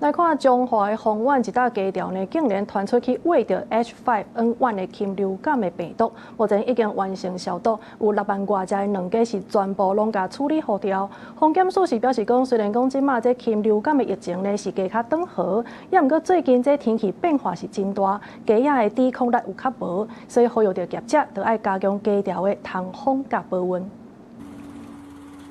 來看彰化的豐原一搭雞場呢，竟然傳出去穢著 H5N1 的禽流感的病毒，目前已經完成消毒，有6萬外隻的卵雞是全部攏共處理予掉。防檢署是表示講，雖然講這馬這禽流感的疫情呢是加較轉好，也毋過最近這天氣變化是真大，雞仔的抵抗力有較無，所以呼籲著業者著愛加強雞場的通風佮保溫。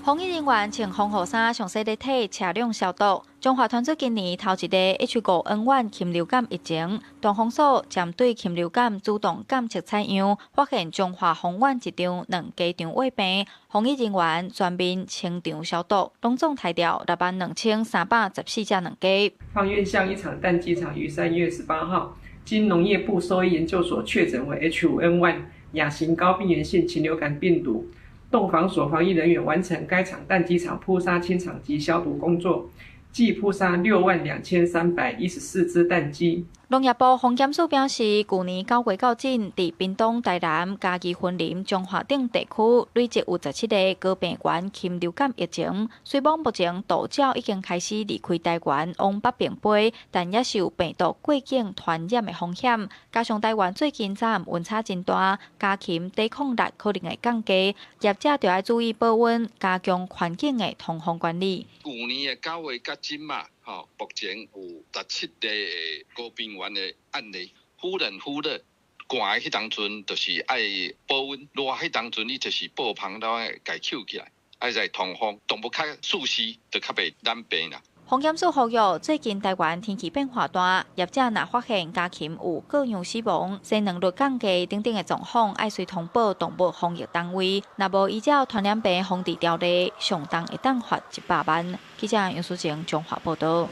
防疫人員穿防護衫，詳細咧替車輛消毒。彰化傳出今年頭一例 H5N1 禽流感疫情，動防所針對禽流感主動監測採樣，發現彰化豐原一場卵雞場穢病，防疫人員全面清場消毒，攏總刣掉62,314隻卵雞。芳苑鄉一場蛋雞場於3月18號，經農業部獸醫研究所確診為 H5N1 亞型高病原性禽流感病毒。動防所防疫人員完成該場蛋雞場撲殺清場及消毒工作，計撲殺62,314隻蛋雞。農業部防檢署表示，舊年9月到今，佇屏東、台南、嘉義、雲林、彰化等地區，累計有17例高病原禽流感疫情。雖罔目前渡鳥已經開始離開台灣往北邊飛，但也是有病毒過境傳染的風險。加上台灣最近早暗溫差真大，家禽抵抗力可能會降低，業者就愛注意保溫，加強環境的通風管理。舊年的9月到這馬，吼，目前有17例的高病原的案例，忽冷忽熱，寒的彼當陣就是愛保溫，熱彼當陣你就是布帆都愛共抾起來，愛來通風，動物較舒適就較袂染病啦。防檢署呼籲，最近台灣天氣變化大，業者若發現家禽有過量死亡、生卵率降低等等的狀況，愛隨通報動物防疫單位。若無依照傳染病防治條例，上重會當罰100萬。記者楊淑靜彰化報道。